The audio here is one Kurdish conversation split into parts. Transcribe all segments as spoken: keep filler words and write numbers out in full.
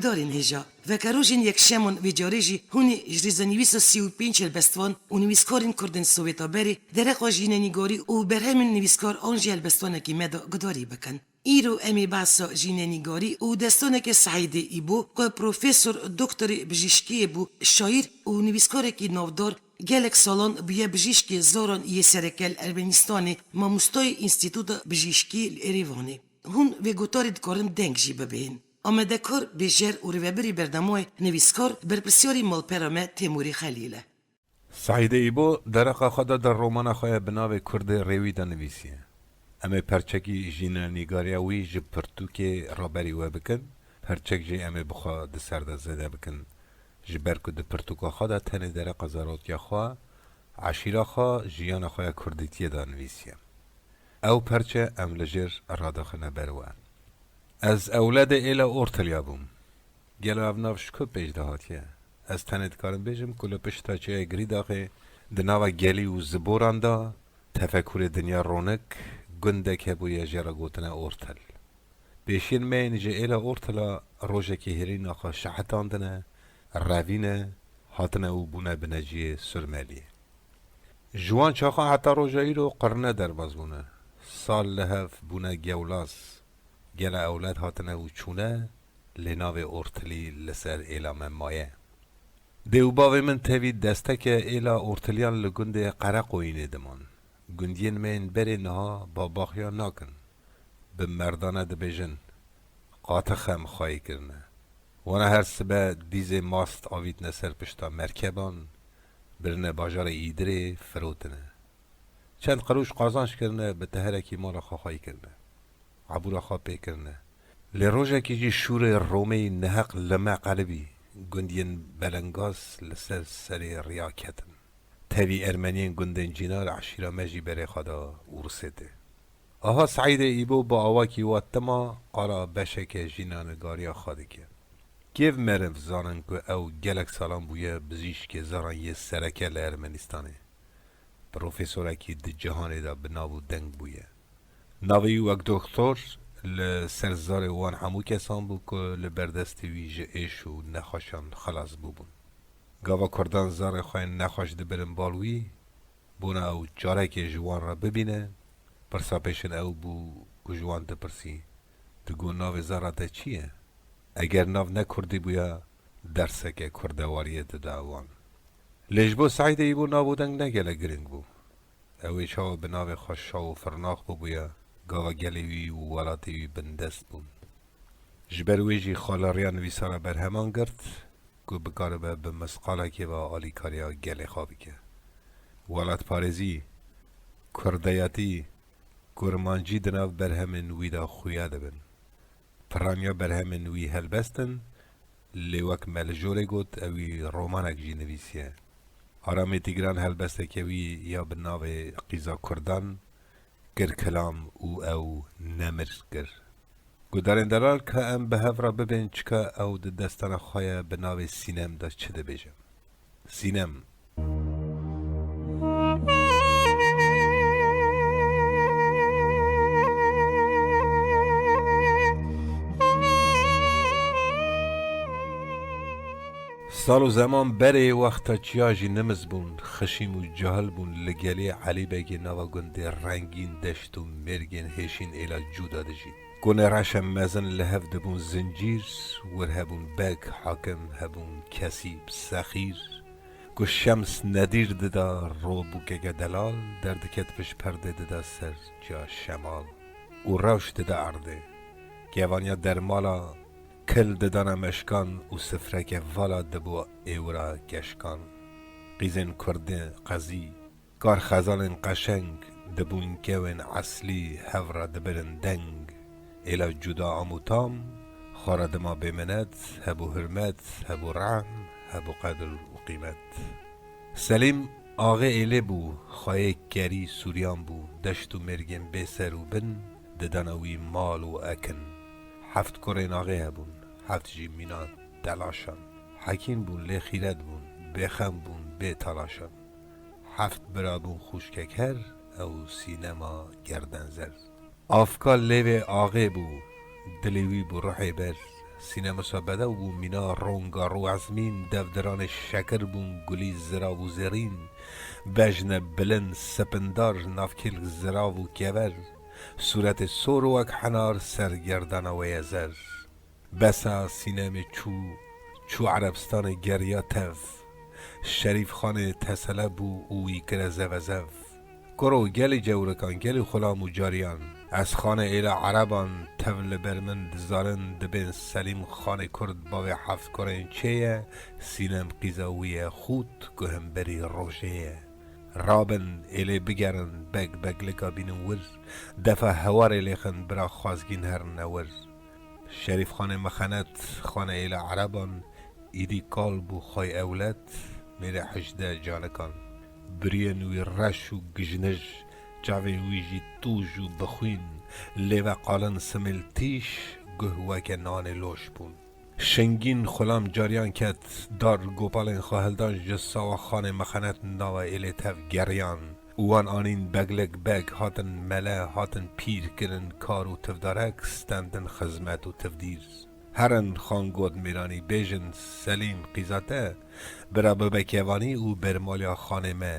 Darên hêja. Vekarojên yekşeman vê carê jî hûnê ji rêzenivîsa sî û pênc helbestvan û nivîskarên Kurd ên Sowêta berê dereqa jînenîgarî û berhemên nivîskar an jî helbestvanekî me de gudarî bikin. Îro em ê behsa jînenîgarî û destaneke Seîdê Îbo ku Profesor Doktorê Bijîşkiyê bû, şaîr û nivîskarekî navdar, gelek salan bûye bijîşkê zaran yê sereke li Ermenîstanê, mamostayê Înstîtuta Bijîşkî li Êrêvanê. Hûn vê gotarê dikarin deng jî bibêhn. Amadekar, bêjer û rêvebirî bernameyê nivîskar, berpirsyarî malpera me Têmûrî Xelîl e. Seîdê Îbo dereqa xwe de di romana xwe ya bi navê Kurdê Rêwî de nivîsiye. Em ê perçekî jînenîgariya wî ji pirtûkê re berî we bikin, perçek jî em ê bi xwe di ser de zêde bikin. Ji ber ku di pirtûka xwe de tenê dereqa zarotiya xwe, eşîra xwe, jiyana xwe ya kurdîtiyê de nivîsiye. Ew perçe em li jêr radixine ber we. Ez ewledê êla Ortilya bûm. Gelo ev nav ji ku pêş de hatiye? Ez tenê dikarim bêjim ku li pişta çiyayê Girîdaxê di nava gelî û ziboran de tefekurê dinya ronik gundek hebûye jê re gotine Ortil. Pêşiyên me yên ji êla Ortila rojekê hêrîna xwe şehetandine, revîne, hatine û bûne bineciyê Surmeliyê. Ji wan çaxan heta roja îro qirne derbas bûne. Sal li hev bûne gewlas. Gele ewlad hatine û çûne, lê navê Ortilî li ser êla me maye. Dê û bavê min tevî desteke êla Ortiliyan li gundê Qereqoyînê diman. Gundiyên me yên berê niha babaxiya nakin. Bi merdane dibêjin, qatix em xwayî kirine. Wana her sibe dîzê mast avîtine ser pişta merkeban, birine bajarê Îdirê, firotine. Çend qirûş qazanc kirine, bi teherekî mala xwe xwayî kirine. Ebûra xwe pê kirine. Lê rojekî jî şûrê Romeyî neheq li me qelibî, gundiyên belengaz li ser serê riya ketin. Tevî ermeniyên gundên cînar eşîra me jî berê xwe da Ûrsêtê. Aha Seîdê Îbo bi awakî wa tima qala beşeke jînanigariya xwe dike. Kêv meriv zanin ku ew gelek salan bûye bijîşkê zaran yê sereke li Ermenîstanê. Profesorekî di cihanê de bi nav û deng bûye. Navê wî wek doktor li ser zarê wan hemû kesan bû ku li ber destê wî ji êş û nexweşan xelas bûbûn. Gava kurdan zarê xwe yên nexweş dibirin bal wî, bona ew carekê ji wan re bibîne, pirsa pêşin ew bû ku ji wan dipirsî, tu got navê zara te çi ye? Eger nav ne kurdî bûya, derseke kurdewariyê dida wan. Lê ji bo Seîdê Îbo nav û deng ne gelek girîng bû. Ew ê çawa bi navê xwe şaw û firnax bibûya, gava gelê wî û welatê wî bindest bûn. Ji ber wê jî xwe li riya nivîsara berheman girt ku bikaribe bi misqalekê ve alîkariya gelê xwe bike. Welatparêzî, kurdeyatî, kurmancî di nav berhemên wî de xuya dibin. Piraniya berhemên wî helbest in, lê wek me li jorê got, ewî romanek jî nivîsiye. Aramê Tîgran helbesteke wî ya bi navê Qîza Kurdan kir kilam û ew nemir kir. Guhdarên delal ka em bi hev re bibên çika ew di destana xwe ya bi navê Sînem de çi dibêje. Sînem. Sal û zeman berê wexta çiya jî nimiz bûn, xişîm û cahil bûn, li gelê Elî Begê nava gundê rengîn deşt û mêrgên hêşîn êla cûda dijî. Konê reşe mezin li hev dibûn zincîr, wir hebûn beg, hakim hebûn kesîb, sexîr. Ku şems nedîr dida ro bûkeke delal, derdiket pişt perdê dida ser ciya şemal û rewş dida erdê. Kevaniya dermala kil didana meşkan û sifreke vala dibû êwira geşkan. Qîzên kurdê qezî, kar xezalên qeşeng dibûn kewên eslî hev re dibirin deng. Êla cuda am û tam, xwe re dima bêminet, hebû hurmet, hebû rehm, hebû qedr û qîmet. Selîm axê êlê bû, xweyê kerî sûriyan bû, deşt û mêrgên bê ser û bin didana wî mal û ekin. Heft kurên axê hebûn, heft jî mîna telaşan. Hekîm bûn, lê xîret bûn, bêxem bûn, bê telaşan. Heft bira bûn xûşkek her, ew sînema gerdenzer. Afka lêvê axê bû, dilê wî bû ruhê ber, Sînem wisa bedew bû, mîna ronga rû ezmîn, devdiranê şekir bûn, gulî zirav û zêrîn, bejne bilind, sipindar, navkêlk zirav û kever, sûretê sor wek henar, sergerdana wê ye zer. Besa Sînemê çû, çû Erebstanê geriya tev. Şerîf Xanê tesele bû û wî kire zevezev. Kuro, gelî cewrikan, gelî xulam û cariyan. Ez Xanê êla Ereban, tev li ber min dizanin, dibên Selîm Xanê Kurd bavê heft kurên çê ye, Sînem qîza wî ye, xût ku hemberî rojê ye. Rabin, êlê bigerin, beg beglika bînin wir, defa hewarê lêxin bira xwazgîn herine wir. Şerîf Xanê Mexenet, Xanê êla Ereban, îdî kal bû xwey ewlet, mêrê hejdeh canikan. Biriyên wî reş û gijnij, çavên wî jî tûj û bixwîn, lêve qalin simêl tîş, guh weke nanê loş bûn. Şingîn xulam cariyan ket, dar gopalên xwe hildan, ji sawa Xanê Mexenet nava êlê tev geriyan. Û wan anîn beglik beg, hatin mele, hatin pîr, kirin kar û tivdarek, stendin xizmet û tivdîr. Herin, Xan got mêranî, bêjin Selîm qîza te, bira bibe kevanî û bermaliya xanê me.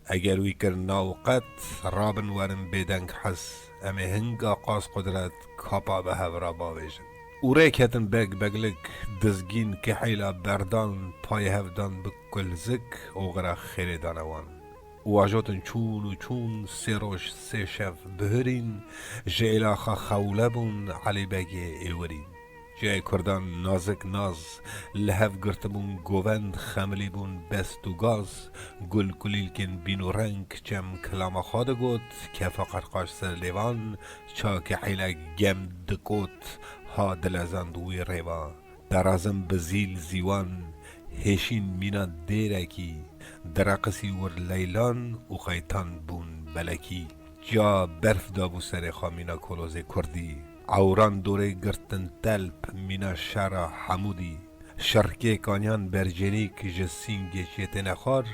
Eger wî kir na û qet, rabin werin bêdeng hez, em ê hinga qas qudret kapa bi hev re bavêjin. Û rê ketin beg beglik, dizgîn, kihêla berdan, payê hev dan bi kulzik, oxira xêrê dane wan. Û ajotin çûn û çûn, sê roj sê şev bihurîn, ji êla xwe xewle bûn, Elî Begê êwirîn. Cihê Kurdan nazik naz, li hev girtibûn govend, xemilî bûn best û gaz, gul kulîlkên bîn û reng, çem kilama xwe digot, kefa qerqaş ser lêvan, çakê hêlek gem dikot, ha dilezand wî rêva. Derazin bi zîl zîwan, hêşîn mîna dêrekî, direqisî wir leylan û xeytan bûn belekî. Ciya berf dabû serê xwe mîna kolozê kurdî. Ewran dorê girtin telp mîna şera hemûdî. Şirkê kaniyan bercênîk ji sîngê çê têne xwar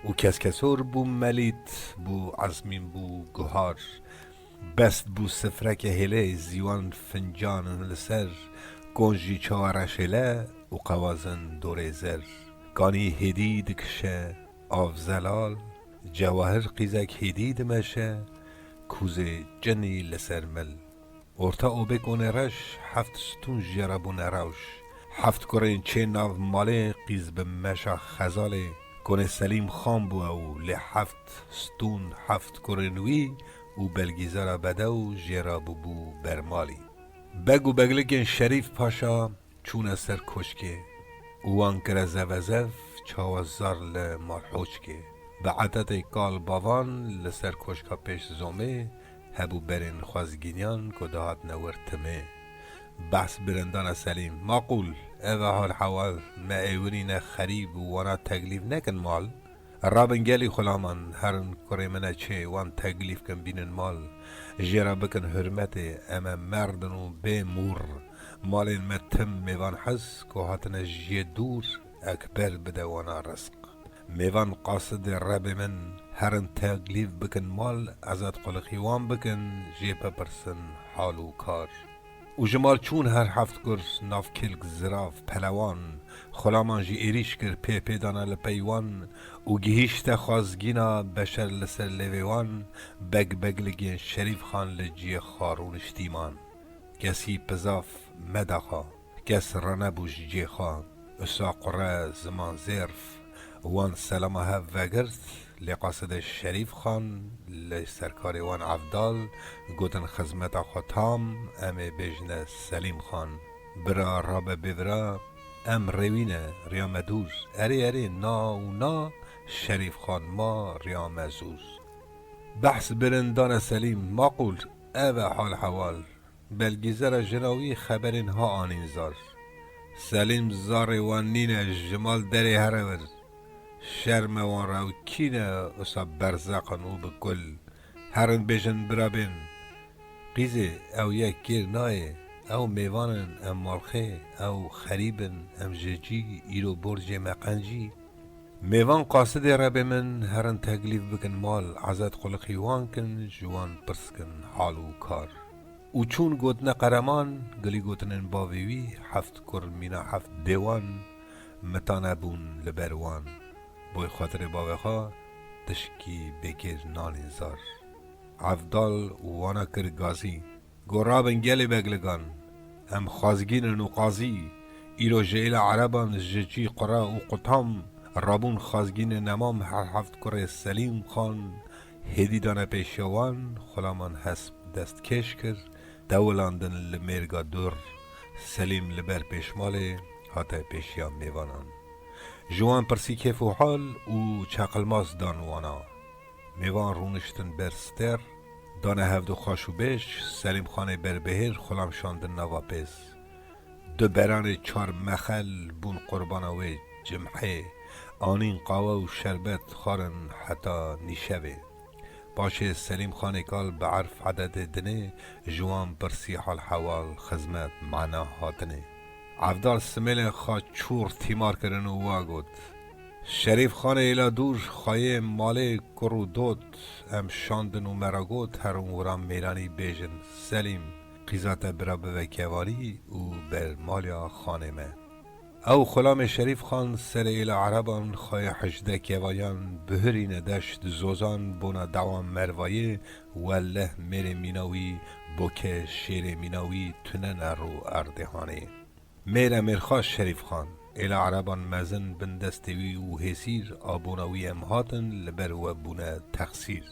û keskesor bû melît, bû ezmîn bû guhar. Best bû sifreke hêlê, zîwan fincanin li ser, konc jî çawa reşêle û qewazin dorê zer. Kanî hêdî dikişe, av zelal, cewahir qîzek hêdî dimeşe, kûzê cinî li ser mil. Orta obê konê reş, heft stûn jê re bûne rewş. Heft kurên çê nav malê, qîz bi meşa xezalê. Konê Selîm Xan bû ew, lê heft stûn, heft kurên wî û Belgîzara bedew jê re bûbû bermalî. Beg û beglikên Şerîf Paşa, çûne ser koşkê û wan kire zevezev, çawa zar li malhoçkê. Bi edetê kal bavan li ser koşka pêş zomê hebû berên xwezgîniyan ku dihatine wir timê. Behs birindana Selîm, maqûl, ev e hal hewal, me êwirîne xerîb û wana teglîf nekin mal. Rabin gelî xulaman, herin kurê min e çê, wan teglîf kin bînin mal. Jê re bikin hurmetê, em e merdin û bê mûr. Malên me tim mêvan hez, ku hatine ji yê dûr, Ekber bide wana rizq. Mêvan qasidê Rebê min, herin teglîf bikin mal, ezad qulixî wan bikin, jê bipirsin hal û kar. Û ji mal çûn her heft kur, nav kêlk zirav pelewan, xulaman jî êrîş kir, pê pê dana li pey wan, û gihîşte xwazgîna beşer li ser lêvê wan, beg begligên Şerîf Xan li cihê xwe rûniştî man. Kesî pizaf medaxa, kes ranebû ji cihê xwe, usa qure ziman zêrf, wan selama hev vegirt, Lê qasidê Şerîf Xan li serkarê wan Evdal gotin, xizmeta xwe tam, em ê bêjine Selîm Xan. Bira rabe bêvira, em rêwîne, riya me dûr. Erê, erê, na û na, Şerîf Xan ma, riya me zûr. Behs birin dane Selîm, maqûl, ev e hal hewal. Belgîzera jina wî xeberên ha anîn zar. Selîm zarê wan nîne, ji mal derê here vir. Şerme wan re ew kî ne, wisa berzeq in û bi kul. Herin bêjin birabên. Qîzê, ew yek kêr nayê, ew mêvan in, em malxê, ew xerîb in, em ji cî, îro borcê me qencî. Mêvan qasidê Rebê min, herin teglîf bikin mal, ezad qulixî wan kin, ji wan pirs kin hal û kar. Û çûn gotine qereman, gilî gotinên bavê wî, heft kur mîna heft dêwan, mitane bûn li ber wan. Boy xatirê bavê xwe tişkî bêkêr nanê zar. Evdal wana kir gazî. Go rabin gelê begligan, em xwazgîn in û qazî, îro ji êla ereban ji cî qura û qutam, rabûn xwazgînê nemam her heft kurê Selîm Xan, hêdî dane pêşiya wan, xulaman hesp dest kêş kir, dewilandin li mêrga dûr, Selîm li ber pêşmalê hate pêşiya mêvanan. Ji wan pirsî kêf û hal û çeqilmas dan wana. Mêvan rûniştin ber stêr, dane hevdu xweş û bêj, Selîm Xanê berbihêr xulam şandin nava pêz. Du beranê çar mexel bûn qurbana wê cimhê, anîn qawe û şerbet xwarin heta nîşevê. Paşê Selîm Xanê kal bi erf ededê dinê ji wan pirsî hal hewal xizmet mana hatinê. Evdal simêlên xwe çûr tîmar kirin û wa got, Şerîf Xanê êla dûr xweyê malê kur û dot, em şandin û me ra got, herin wira mêranî bêjin, Selîm, qîza te bira bive kevanî û ber maliya xanê me. Ew xulamê Şerîf Xan serê êla ereban xweyê hejdeh kevaniyan bihurîne deşt zozan bona dawa mervayê, welleh mêrê mîna wî boke şêrê mîna wî tune ne rû erdê hanê. Mêr e mêrxas Şerîf Xan, êla ereban mezin bin destê wî û hêsîr a bona wî em hatin li ber we bûne texsîr.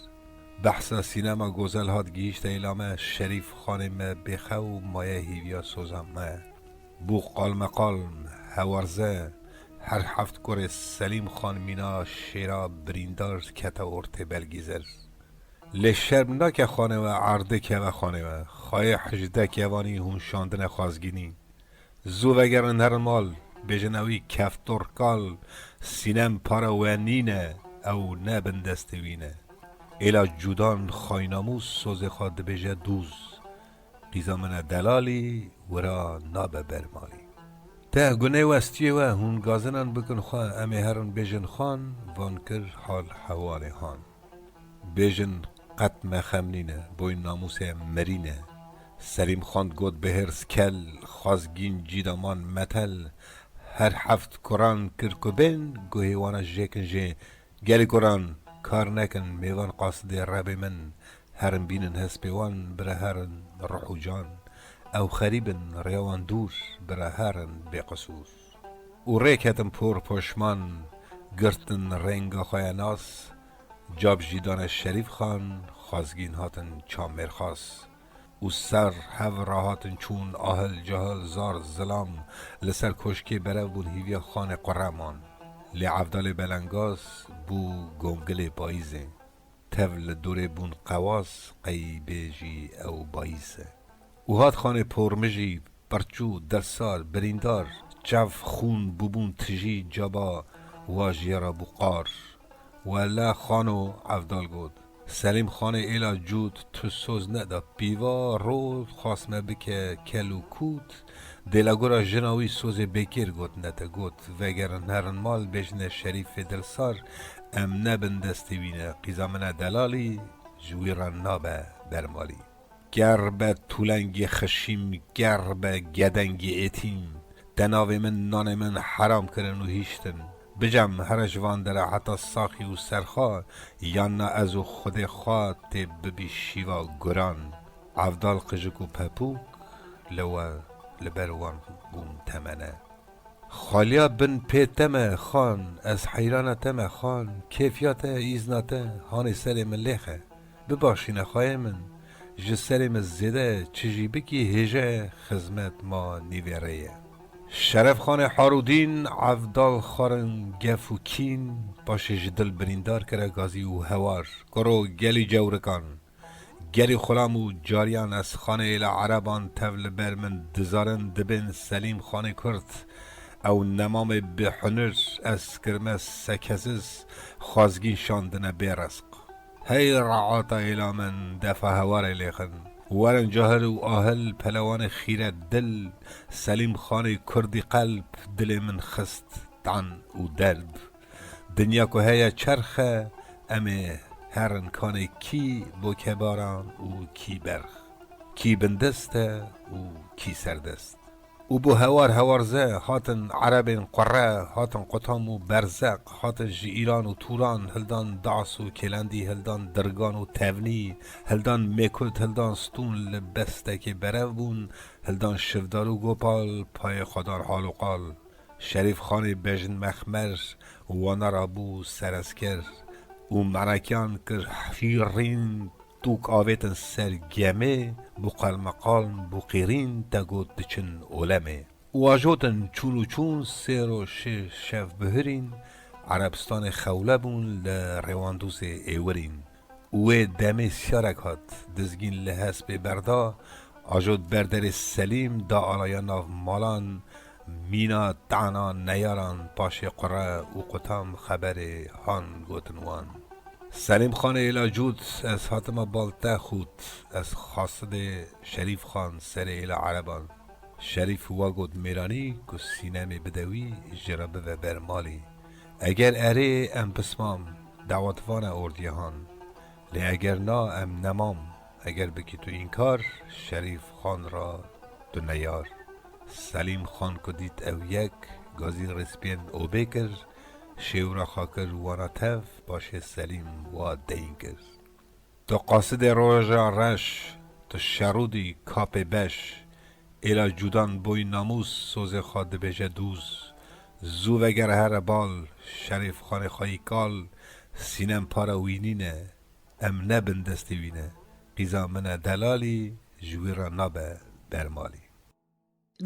Behsa sînema gozel hat gihîşte êla me, Şerîf Xanê me bêxew maye hîviya soza me. Bû qalmeqalm, hewarze, her heft kurê Selîm Xan mîna şêra birîndar kete ortê belgîzer. Lê şerm nake xanê we, erdê keve xanê we. Xayê hejdeh kevanî hûn şandine xwazgînî. Zû vegerin herin mal, bêjin ewî keftor kal, sînem para we nîne, ew ne bin destê wî ne. Êla cudan xaynamûs sozê xwe dibêje dûz. Qîza min e delalî, wira nabe bermalî. Te gunê westiyê we, hûn gazinan bikin xwe, em ê herin bêjin xan, van kir hal hewalê han. Bêjin qet me xem nîne, boyîn namûsê em mirîne. Selîm Xan got bi hêrs kel, xwazgîn cî de man metel, her heft kuran kir ku bên, guhê wana jêkin jê, gelî kuran, kar nekin, mêvan qasidê rebê min, herin bînin hespê wan, bira herin ruh û can. Ew xerîb in, rêya wan dûr, bira herin bêqisûr. Û rê ketin por poşman, girtin rênga xwe ye nas, cab jî dane Şerîf Xan, xwazgîn hatin çam mêrxas. Û ser hev rahatin çûn ahil cahil zar zilam, li ser koşkê berev bûn hîviya xanê qureman. Lê Evdalê belengaz bû gongilê payîzê. Tev li dorê bûn qewaz, qey bêjî ew bayîs e. Û hat xanê pormijî, pirçû, dilsar, birîndar, çev xûn bûbûn tijî caba wa jê re bû qar. Wele xano, Evdal got, Selîm Xanê êla cût tu soz neda pîva, rot xwast me bike kel û kût, dêlegora jina wî sozê bêkêr gotine te, got, vegerin herin mal, bêjine Şerîfê dilsar, em ne bin destê wî ne, qîza min e delalî, ji wî re nabe bermalî. Ger be tûlengê xişîm, ger be gedengê êtîm. Te navê min, nanê min heram kirin û hiştin. Bicem here ji van dere heta saxî û serxa, yan na ez û Xwedê xwe tê bibî şîva guran. Evdal qijik û pepûk li we, li ber wan bûn temene. Xaliya bin pê te me xan, ez heyrana te me xan, kêfiya te, îzna te, hanê serê min lêxe. Bibaşîne xayê min, ji serê min zêde çi jî bikî hêje, xizmet ma nîvê rê ye. Şeref Xanê Harûdîn, Evdal xwarin gef û kîn, paşê ji dil birîndar kire gazî û hewar, kuro gelî cewrikan. Gelî xulam û cariyan ez xanê êla ereban tev li ber min dizarin dibên Selîm Xanê Kurd. Ew nemamê bi hunir ez kirme sekeziz xwazgîn şandine bê resq. Hey re'ata êla min, defa hewarê lêxin. Werin cahil û ahil pelewanê xîret dil, Selîm Xanê Kurdî qelb dilê min xist tan û derb. Dinya ku heye çerx e, em ê herin kanê kî bokebaran û kî berx. Kî bindest e û kî serdest. Û bo hewar hewarze hatin erebên qure, hatin qutam û berzeq, hatin ji Îran û Tûran, hildan das û kêlendî, hildan dirgan û tevnî, hildan mêkut, hildan stûn li bestekê berev bûn, hildan şivdar û gopal, payê xwe dan hal û qal. Şerîf Xanê bejn mexmer, wana ra bû seresker û merekiyan kir hîrîn, tûk avêtin ser gemê, bû qelmeqal, bû qîrîn, te got diçin olemê. Û ajotin çûn û çûn, sêr û şê şev bihirîn, Erebistanê xewle bûn li rêwandûsê êwirîn. Û wê demê siyarek hat, dizgîn li hespê berda, ajot berderê Selîm da alaya nav malan, mîna tana neyaran paşê qure û qutam xeberê han gotin wan. Selîm Xanê êla cût, ez hatime bal te xût, ez xasidê Şerîf Xan serê êla ereban. Şerîf wa got mêranî ku sînemê bide wî, ji re bive ber malî. Eger erê, em pismam, dawet vane ordiyehan. Lê eger na, em nemam. Eger bikî tu înkar, Şerîf Xan ra tu neyar. Selîm Xan ku dît ew yek, gazî rêspiyên obê kir, şêwra xwe kir wana tev, paşê Selîm wa deyn kir. Tu qasidê roja reş, tu şerûdî kapê beş, êla cûdan boy namûs, sozê xwe dibêje dûz. Zû veger here bal, Şerîf Xanê xweyî kal, sînem para wî nîne, em ne bindestê wî ne. Qîza min e delalî, ji wî re nabe bermalî.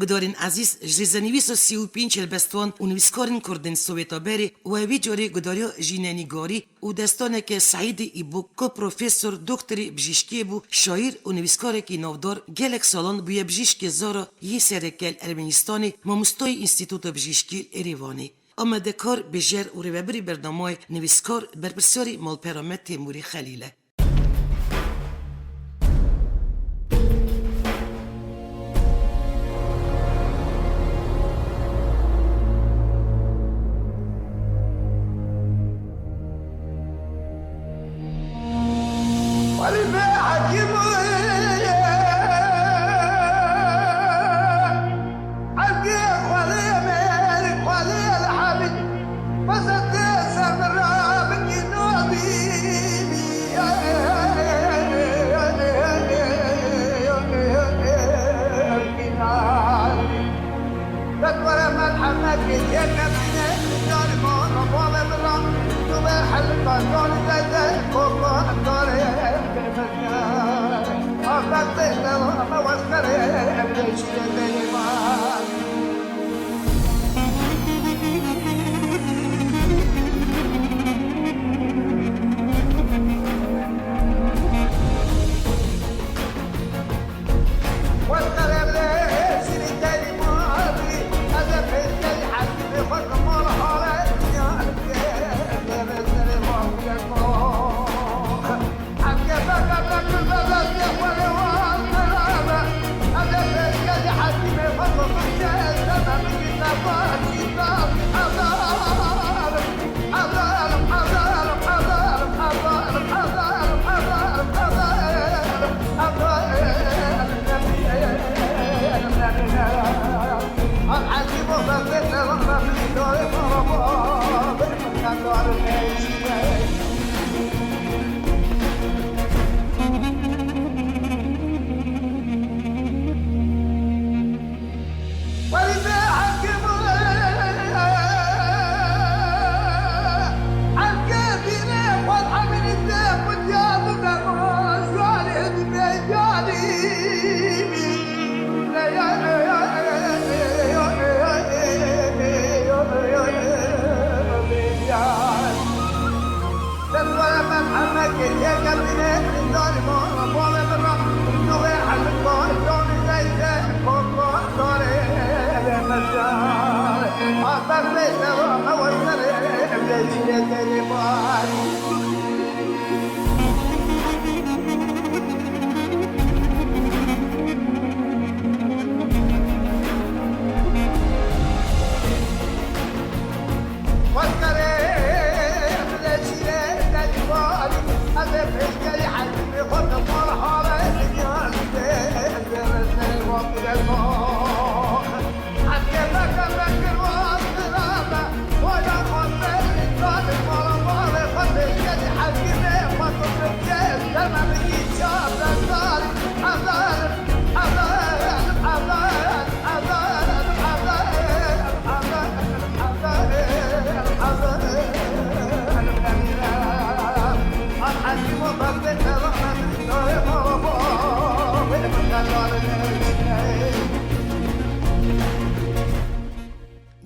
Gudarên ezîz, ji rêzenivîsa sî û pênc helbestvan û nivîskarên kurd ên Sowêta berê û ev vî carê gudariya Jînenî Garî û destaneke Seîdê Îbok ku Profesor Doktorê Bijîşkiyê bû, şaîr û nivîskarekî navdar gelek salan bûye bijîşkê Zara yê sereke li Ermenîstanê, mamostayê Înstîtuta Bijîşkî li Êrêvanê. Amadekar, bêjer û rêvebirê bernameyê, nivîskar, berpirsyarê malpera me Têmûrê Xelîl e.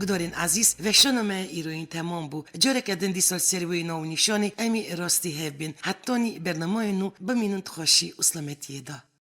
Gudarên ezîz, veşana me îroyîn temam bû. Careke din dîsa li ser wê navnîşanê em ê rastî hev bên. Hetanî bernameya nû bimînin di xweşî û selametiyê de.